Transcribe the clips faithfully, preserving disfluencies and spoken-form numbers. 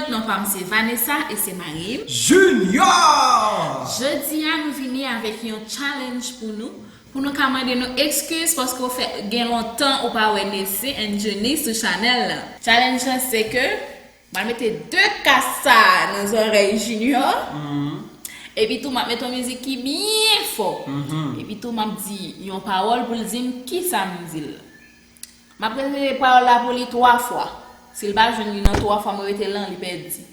Non pa m se Vanessa e se mari m. Junior! Jodi a nou vini avèk yon challenge pou nou, pou nou ka mande nou ekskiz paske w fè gen lontan ou pa wè Nessy and Junice sou chanèl la. Challenge la se ke m al mete de kas sa nan zòrèy Junior. Epi tou m ap mete yon mizik ki byen fò. Epi tou m ap di yon pawòl pou l di m kisa m di l. M ap repete pawòl la pou li twa fwa. Si l pa jwenn li nan twa fwa mwen rete lan, li pèdi.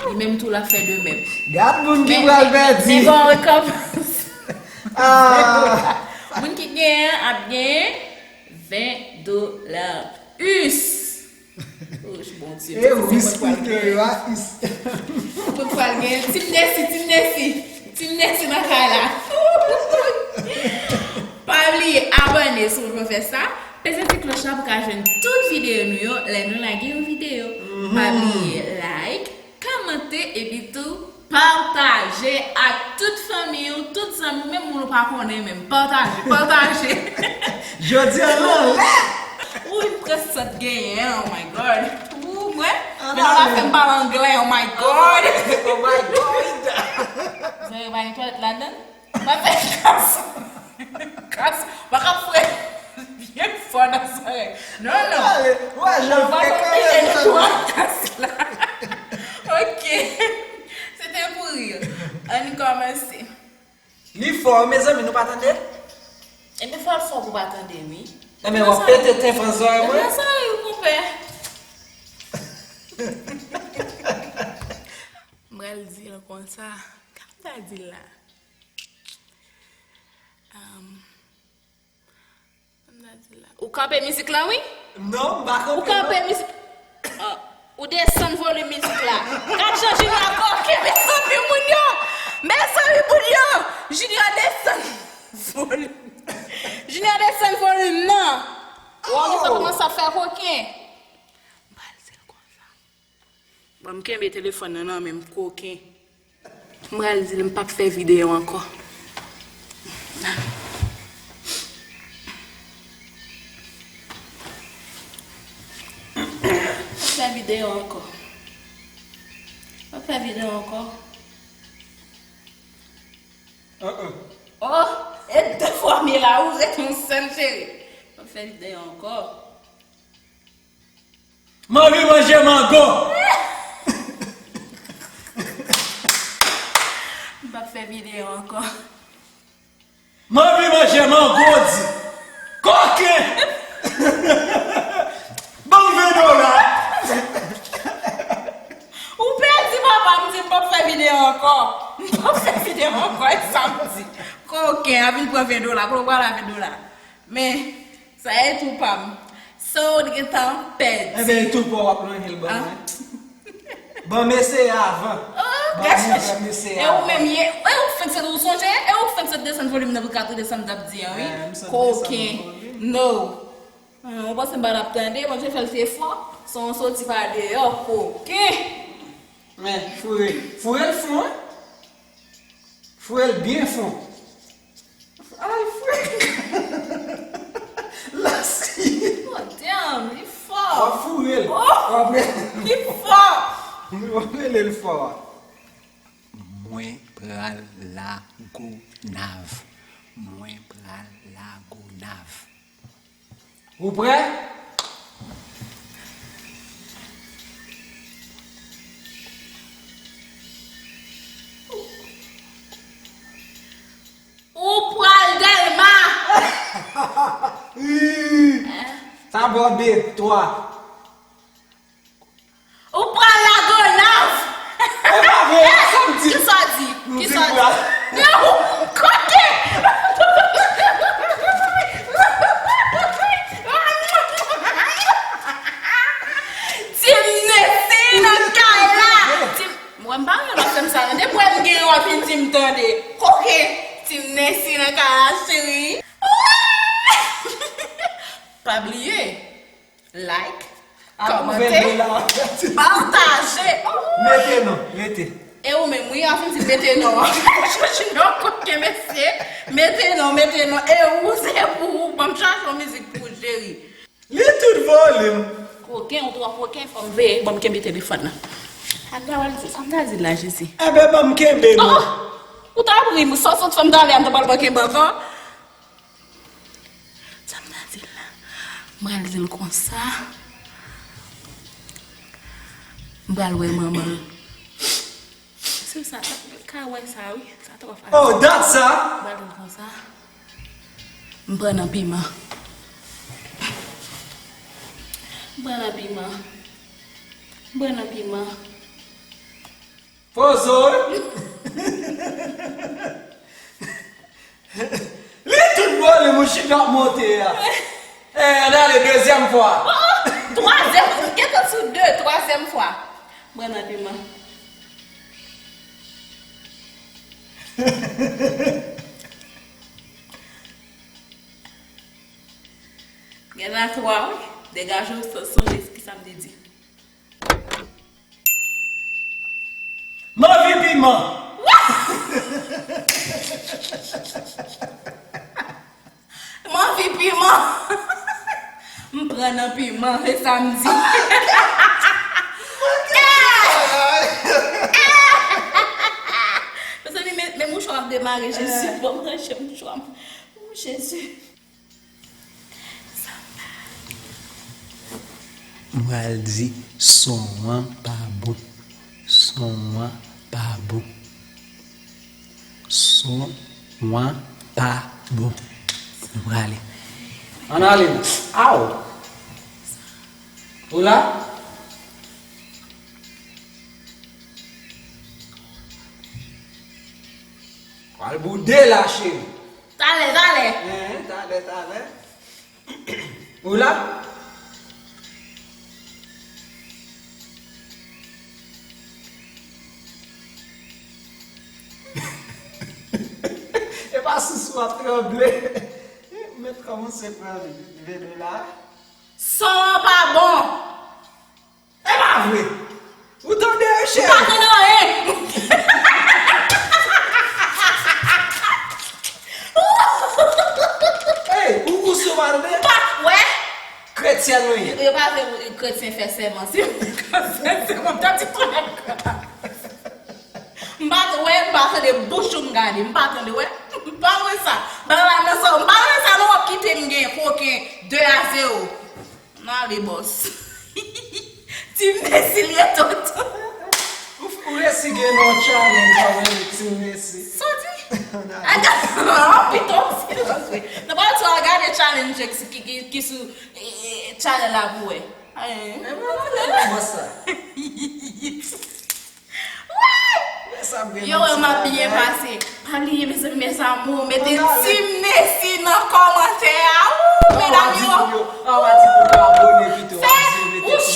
Li menm tou l ap fè de menm. Gad moun ki pral pèdi. Men bon, rekonpans. Ah, Moun ki genyen an ap genyen ven dola. Us! Oh, Bondye. E ris pou ke yo a is. Mwen pral gen Team Nessy, Team Nessy. Team Nessy nan kay la. Pa bliye abòne si w poko fè sa. Peze ti klòch la pou ka jwenn tout videyo nou yo lè nou lage yon videyo. Pa bliye like, kòmante epi tou pataje ak tout fanmi w, tout zanmi w, menm moun ou pa konnen menm. Pataje, pataje. Jodi an anlè! Ou vin pran sant genyen, oh my god. Ou mwen, men nou la fè m pale anglè, oh my god. Oh my god! Zòrèy pa gen twalèt ladan? M ap fè kas. Kas. M ap frè byen fò nan zòrèy. Non, non. Wè jan Mwen frekan konpile yo nan sa. Twa kas la. Ok. Se te pou ri. Ann kòmanse. Li fò, mezanmi, nou pa tande? Ebyen fò l fò pou pa tande, wi. Ebyen, w ap pete tenfan zòrèy mwen? Ebyen sa wi, konpè. M pral di l konsa. Kòman m ta di l la? Um, kòman m ta di l la? Ou kanpe mizik la, wi? Non, m pa Ou kanpe. kanpe mizik. Ah, ou desann volim mizik la. Gad jan Junior koken, mezanmi moun yo. Mezanmi moun yo. Junior desann volim. Junior desann volim nan. Ou wè sa kòmanse ap fè koken. M pral di l konsa. Bon, m kenbe telefòn nan nan men m koken. M pral di l m p ap fè videyo ankò. M p ap fè videyo ankò. M p ap fè videyo ankò. Uh-uh. Oh, e de fwa m ye la, ou ret yon sèl cheri. M p ap fè videyo ankò. M anvi manje mango! M p ap fè videyo ankò. M anvi manje mango, di. Koken! Ban m ven dola! Ou pèdi papa, m di m p ap fè videyo ankò. M p ap fè videyo ankò, e sa m di. Koken, a vin pran ven dola, kote w pral a ven dola? Men, sa e tou pa m. So, ou gentan pèdi. Ebyen, e tou pa w ap lonje l ban mwen. Ban m eseye avan. Oh, Ban gad mwen chèch. fè m eseye E ou avan. menm ye, e ou k fenk sot ou sonje, e ou k fenk sot desann volim nan pou ka tande sa m t ap di an, wi. Eh, m sot Koken. Desann volim. No. Ah, ou panse m pa t ap tande, Bondye fè l te fò. Son soti pa deyò, koken. Men, foure. Foure l fon, wi. Foure l byen fon. Ay, frè! Lasi! Oh, damn, li fò. W ap foure l. Oh! W ap rele Li fò. W ap rele l fò a. Mwen pral Lagonav. Mwen pral Lagonav. Ou prè? Ou pral Dèlma. Ii, sa bò de twa. Ou pral Lagonav. E pa vre, sa m di. Kisa w di? M di Kisa w pral. Di? Yo, kote? Team Nessy nan kay la. Team, mwen m pa renmen lòt fè m sa, non. Depi w gen yon ap vin di m tande. Koke. Team Nessy nan kay la, cheri. Pa bliye. Like, Apwouve kòmante, l la. Pataje. Oh! Mete non, mete. E ou menm, wi, a fin di mete non. Junior koke, mesye. Mete non, mete non. E ou, se pou ou. Ban m chache yon mizik pou ou, cheri. Li tout volim. Koken, ou twò koken, fò m veye. Ban m kenbe telefòn nan. Sa m ta pral di, sa m ta di l la, Jezi? Enben, ban m kenbe non. Oh! Ou ta ri m, sa w sot fè m ta ale a, m ta pral pran kenbe ankò. Sa m ta di l la? M pral di l konsa. M pral wè manman l. Se sa, ka wè sa, wi. Sa twò fasil. Oh, dat sa! M pral di l konsa. M pran nan piman. M pran nan piman. M pran nan piman. Pozo, wi. Li tout vòlè, mouche k ap monte a. Eh, ann ale dezyèm fwa. Oh, oh, twazyèm, m gentan sou de, twazyèm fwa. Mwen nan piman. Gen la twa, wi. Degaje w, so-, sonje ki sa m te di. M anvi piman. M anvi piman. M pran nan piman, se sa m di. Mezanmi, men, men mouchwa ap demare, Jezi, bon, m ranche mouchwa m. Oh, Jezi. M pral di son an pa bon. Son an pa bon. Son an pa bon. Nou prale. Ann ale. Aw! Ou la? Pral boude la, cheri. Talè, talè. Hein, talè, talè. Ou la? E pa sousou ap tranble. Ou mèt kòmanse pran velo la. Son an pa bon. E pa vre! Ou tande, cheri? M pa tande anyen! Ey, ou, ou sou pa tande? M pa t wè! Kretyèn ou ye? Yo pa vle kretyen fè sèman. Si m fè sèman, m ta di tou nèg. M pa t wè, m pa tande, bouch ou m gade, m pa tande, wè. M pa wè sa. Bagay la nan sa, m pa wè sa non, w ap kite m gen koken de a zewo. N ale, bòs. Team Nessie li ye tonton. Ou, ou resi gen yon challenge avèk Team Nessie. Sa w di? Aga, oh, pito, silans, wi. Nan pral sou al gade challenge ki, ki, ki, ki sou, eh, eh, channel la pou wè. Eh, eh, eh, eh, eh, sa. Yo wè m ap byen pase. Pa bliye, mezanmi, mes amours, mete Team Nessie nan kòmantè a. Wou, medam yo. Fè, wouch,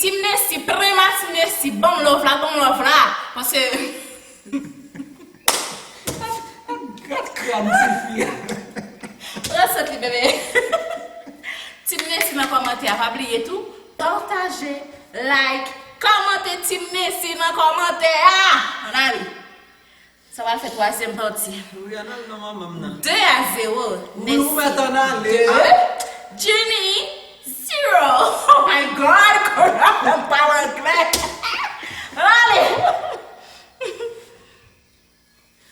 Team Nessie, pran ma Team Nessie, ban m love la, ban m love la. Paske Gad kran tifi a. Pran sot li, bebe. Team Nessie nan kòmantè a, pa bliye tou, pataje, like, kòmante Team Nessie nan kòmantè a. Ann ale. Sa pral fè twazyèm pati. Wi, ann al nan manman m nan. De a zewo. Wi, ou mèt ann ale. De. Jenny, zero. Oh my God, kounye a m pale anglè. Ann ale.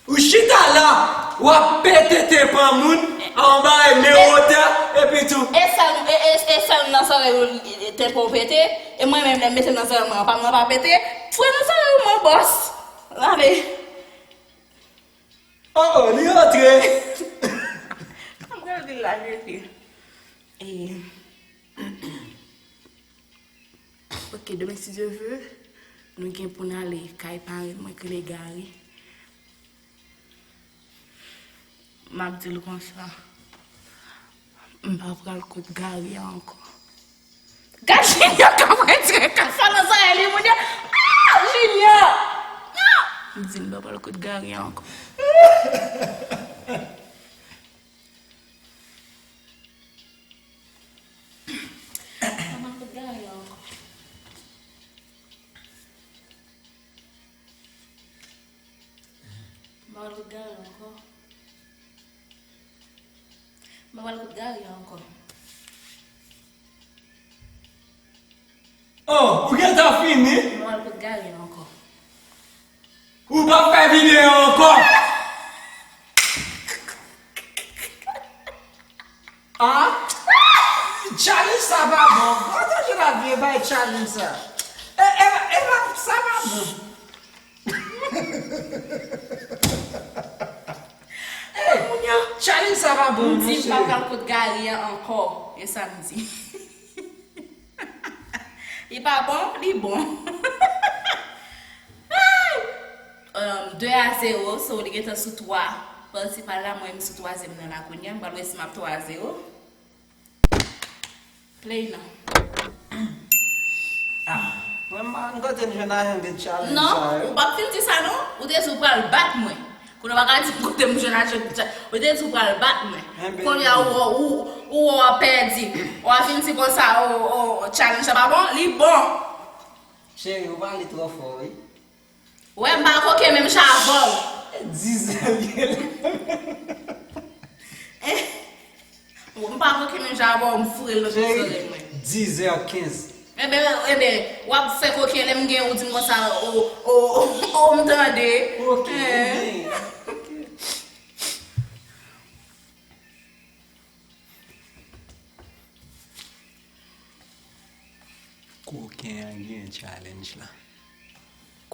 Ou chita la, w ap pete tenpan moun anba e men wotè, epi tou. E sèl, e, e, e sèl nan zòrèy ou, e, e, tenpan w pete, e mwen menm, lè m mete nan zòrèy mwen, pa m nan pa pete, fwe nan zòrèy ou, mon bòs. Ann ale. Oh, oh, li rantre. Sa m pral di l la, Jezi. E, Ok, demen, si Dye vle, nou gen pou n ale kay parenn mwen ki rele Gary. M ap di l konsa, m pa pral kot Gary a ankò. Gad Junior k ap retire kafou nan zòrèy li, moun yo. Ah, Junior! Non! M di l m pa pral kot Gary a ankò. Mwen pa kout Gary ankò. Mwen pa kout Gary ankò. Mwen pa kout Gary ankò. Oh, ou gentan fini? Mwen pa Kot Gary ankò? Ou p ap fè videyo ankò! Ah? Challenge sa pa bon. Mwen toujou ap vye bay challenge sa. E, e, e, sa pa bon. Hey, challenge sa pa bon, m di m pa pral kot Gary an ankò. E sa m di. Li pa bon, li bon. Ay! Um, de a zewo, so li gentan sou twa. Prensipal la, mwen m sou twazyèm nan la kounye a, m pral wè si m ap twa a zewo. Play non. Ah, mwen m pa konn kote m jwenn ajan de challenge sa yo. Non, ou p ap fin di sa non. Ou te di w pral bat mwen. Kounye a w pa ka di m kote m jwenn ajan de challenge. Ou te di w pral bat mwen. Kounye a ou, ou, ou, ou w ap pèdi. Ou ap vin di konsa, oh, oh, challenge sa pa bon. Li bon. Cheri, ou pale twò fò, wi. Wè, m pa koken menm jan avè w. Dizè byen. Eh, m pa koken menm jan avè w, m foure l nan tout zòrèy mwen. Dizè kenz. Enben, enben, w ap fè koken lè m gen ou di m konsa, o, o, o, o, m tande. Ok, eh. Koken an gen challenge la.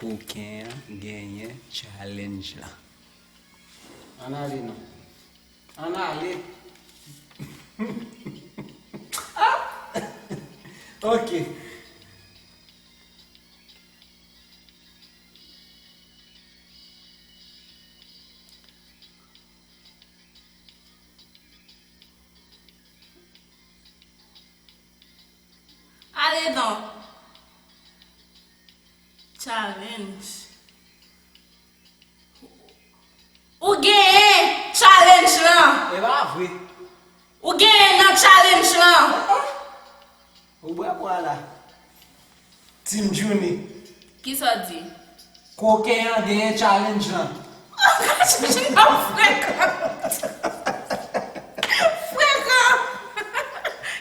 Koken an genyen challenge la. Ann ale non. Ann ale. Ah! Ok. Ale non. Challenge. Ou genyen challenge lan. E pa vre. Ou genyen nan challenge lan. Ou bwè bwa la. Team Junie. Kisa w di? Koken an genyen challenge lan. Frekan. Frekan.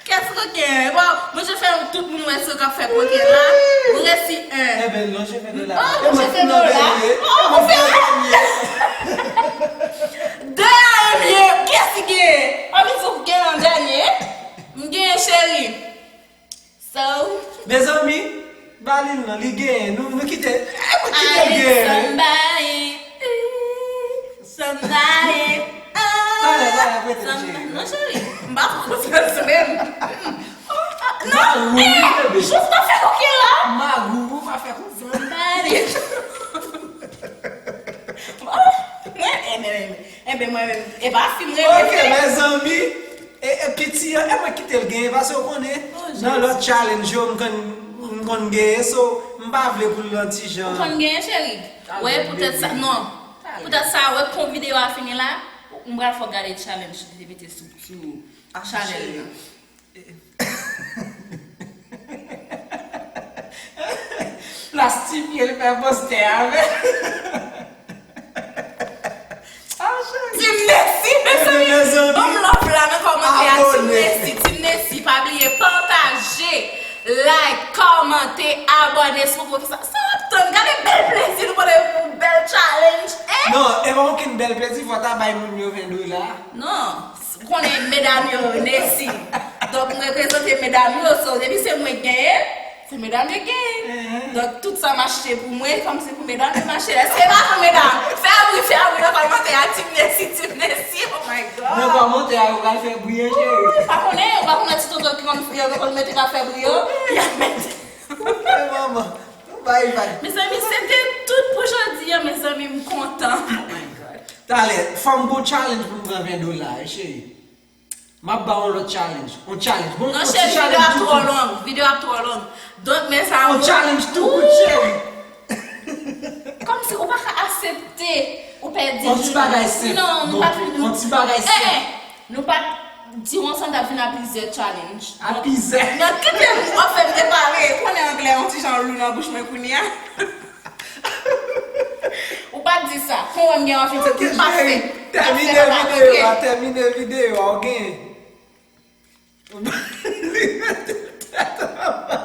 Kès koken? Bon, mwen je fè tout moun wè se k ap fè koken la. Mwen resi en. Enben, non, je fè de la. Oh, je fè de la. Oh, ou fè. De a en m ye. Kès ki genyen? Anvi di w genyen an dènye. M genyen cheri. So, mezanmi, ba li l non, li genyen. Nou, nou kite, eh, nou kite l genyen. Somebody, ooh, somebody, ah, talè, talè, prete l, cheri. Non, cheri, m pa pran konfyans menm. Non, eh, jis pa fè koken la. Magouyou, pa fè konfyans. Somebody. Oh, mwen, eh, men, men, men. Enben, mwen menm, e pa fi m rele vre. Ok, mezanmi, e, e piti an, e mwen kite l genyen, paske w konnen, nan lòt challenge yo, m konn, m konn genyen, so, m pa vle pou l nan ti jan. Ou konn genyen, cheri? Wè, poutèt sa, non. Poutèt sa, wè, kon videyo a fini la, m pral fè w gade challenge li te mete sou, sou chanèl li. Plastifye l fè postè avè. Team Nessie, mezanmi. Ban m love la nan kòmantè a, Team Nessie, Team Nessie, pa bliye pataje, like, kòmante, abòne sou pwofil sa. Sa w ap tann? Gade bèl plezi nou pote pou bèl challenge, eh? Non, e pa okenn bèl plezi, fò ta bay moun yo ven dola. Non. Ou konnen medam yo, Nessie. Donk, m reprezante medam yo, so, depi se mwen k genyen, se medam yo k genyen. Donk, tout sa m achte pou mwen, kòmsi pou medam yo m achte. Èske e pa vre, medam? Fè bri, fè bri nan kòmantè a, Team Nessie, Team Nessie, oh my God. Nan kòmantè a, yo pral fè bri an, cheri. Wi, pa konnen, ou pa konnen ti tonton ki konn, yo konn mete k ap fè bri yo, y ap mete. Manman, bay, bay. Mezanmi, se te tout pou jodi a, mezanmi, m kontan. Oh my God. Talè, fò m gon challenge pou m pran ven dola, wi, cheri. M ap ba w yon lòt challenge. Yon challenge. Bon, non, yon ti cheri, videyo ap twò long. Videyo ap twò long. Donk, men sa. Yon challenge tou kout, cheri. Kòmsi ou pa ka aksepte ou pèdi. Yon ti bagay senp. Non, nou pa vin. Yon ti bagay senp. Eh, eh. Nou pa t di w ansanm t ap vin a plizyè challenge. A plizyè. Nan kite m, anfen, m te pale. Konnen anglè yon ti jan lou nan bouch mwen kounye a. Ou pa t di sa. Kon wè m gen anvi di ou pa fè. Tèmine videyo a, tèmine videyo a, ok? Li mete tèt anba.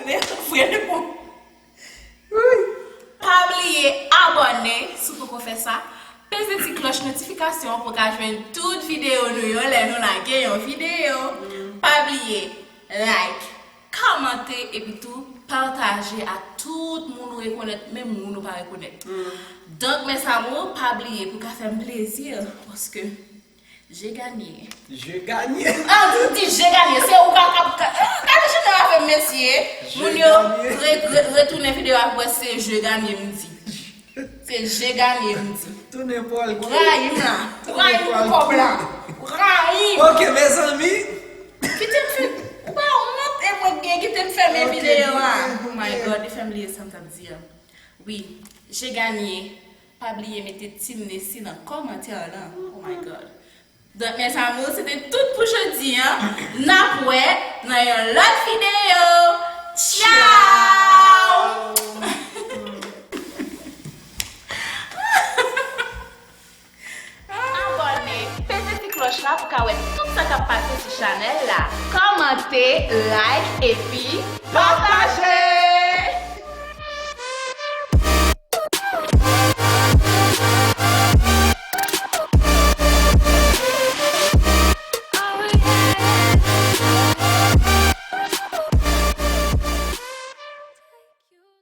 Li fre li pou. fè sa, peze ti klòch notifikasyon pou w ka jwenn tout videyo nou yo lè nou lage yon videyo. Pa bliye, like, kòmante, epi tou pataje ak tout moun ou rekonèt, menm moun ou pa rekonèt. Donk, mes amours, pa bliye pou w ka fè m plezi, paske j'ai gagné. Je gagne. Ah, di, di j'ai gagné. Se ou ka, ka, ka, eh, gade jan nou ap fè m, mesye. Moun yo re, re, retounen videyo a pou wè se je gagne m di. Se je gagne m di. Tounen pòl. Ou rayi m la. Ou rayi m pou kòb la. Ou rayi m. Ok, mezanmi. Kite m fè. Ou pa wont e mwen k gen, kite m fèmen videyo a. Oh my God, li fè m bliye sa m t ap di a. Wi, j'ai gagné. Pa bliye mete Team Nessie nan kòmantè lan. Oh my God. Donk, mes amours, se te tout pou jodi a. N ap wè nan yon lòt videyo. Tchaw! Abòne, peze ti klòch la pou ka wè tout sa k ap pase sou chanèl la. Kòmante, like, epi